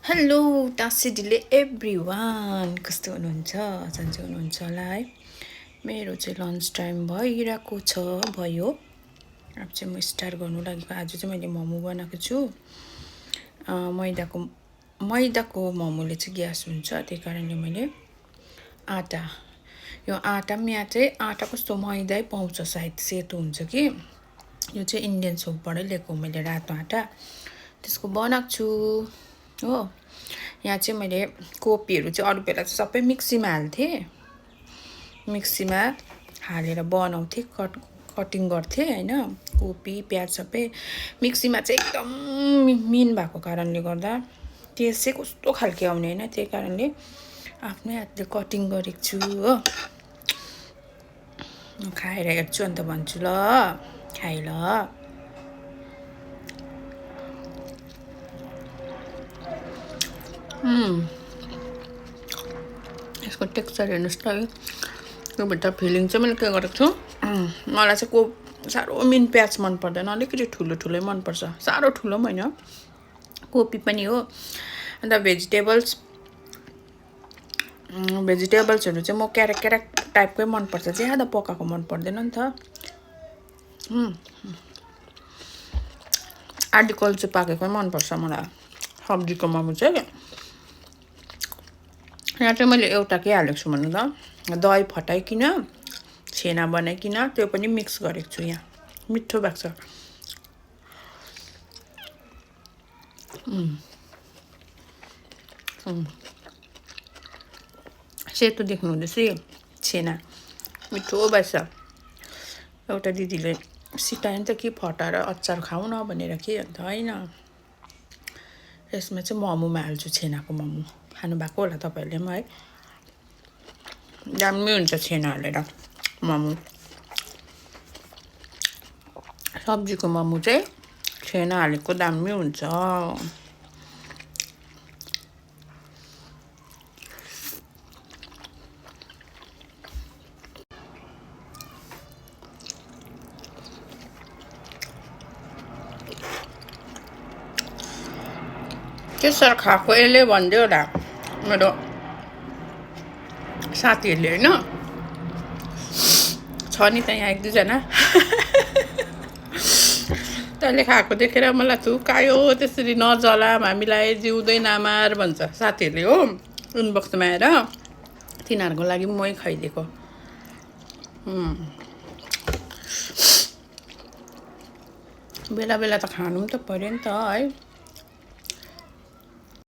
Hello टासिडीले everyone कस्तो हुनुहुन्छ सन्चै हुनुहुन्छ होला है। मेरो चाहिँ लन्च टाइम भइरहेको छ भयो। अब चाहिँ म स्टार्ट गर्नु लागेको। आज चाहिँ मैले मोमो बनाएको छु। मैदाको मोमोले चाहिँ ग्यास हुन्छ, त्यही कारणले मैले आटा, यो आटा पनि यहाँ चाहिँ आटा कस्तो मैदै पाउँछ, सायद सेतो हुन्छ कि। यो चाहिँ इन्डियन सोपबाटै ल्याएको मैले रातो आटा, त्यसको बनाएको छु हो। यहाँ चाहिँ मैले कोपीहरू चाहिँ अरू बेला चाहिँ सबै मिक्सीमा हाल्थेँ, मिक्सीमा हालेर बनाउँथेँ, कटिङ गर्थेँ होइन। कोपी प्याज सबै मिक्सीमा चाहिँ एकदम मिहिन भएको कारणले गर्दा टेस्ट चाहिँ कस्तो खालके आउने होइन, त्यही कारणले आफ्नै हातले कटिङ गरेको छु हो। खाएर हेर्छु अन्त भन्छु ल, खाइ ल। यसको टेक्सचर हेर्नुहोस् त है, यो भित्र फिलिङ चाहिँ मैले के गरेको छु। मलाई चाहिँ साह्रो मिन प्याज मन पर्दैन, अलिकति ठुलो ठुलै मनपर्छ, साह्रो ठुलो पनि होइन। कोपी पनि हो। अन्त भेजिटेबल्सहरू चाहिँ म क्यारेक क्यारेक टाइपकै मनपर्छ, ज्यादा पकाएको मन पर्दैन नि त। आर्टिकल चाहिँ पाकेकै मनपर्छ मलाई सब्जीको मोमो चाहिँ। यहाँ चाहिँ मैले एउटा के हालेको छु भन्नु त, दही फटाइकन छेना बनाइकन त्यो पनि मिक्स गरेको छु। यहाँ मिठो भएको छ। सेतो देख्नु हुँदैछ छेना, मिठो भएछ। एउटा दिदीले सिकायो नि त कि फटाएर अचार खाऊ न भनेर, के अन्त होइन, यसमा चाहिँ मोमोमा हाल्छु, छेनाको मोमो खानु भएको होला तपाईँहरूले पनि है। दामी हुन्छ छेना हालेर मोमो। सब्जीको मोमो चाहिँ छेना हालेको दामी हुन्छ। त्यसरी खाएको यसले भनिदियो होला मेरो साथीहरूले होइन, छ नि त यहाँ एक दुईजना। तैँले खाएको देखेर मलाई थुकायो, त्यसरी नजला हामीलाई, जिउँदै नमार भन्छ साथीहरूले हो इनबक्समा आएर। तिनीहरूको लागि मै खाइदिएको। बेला बेला त खानु पनि त पऱ्यो नि त है।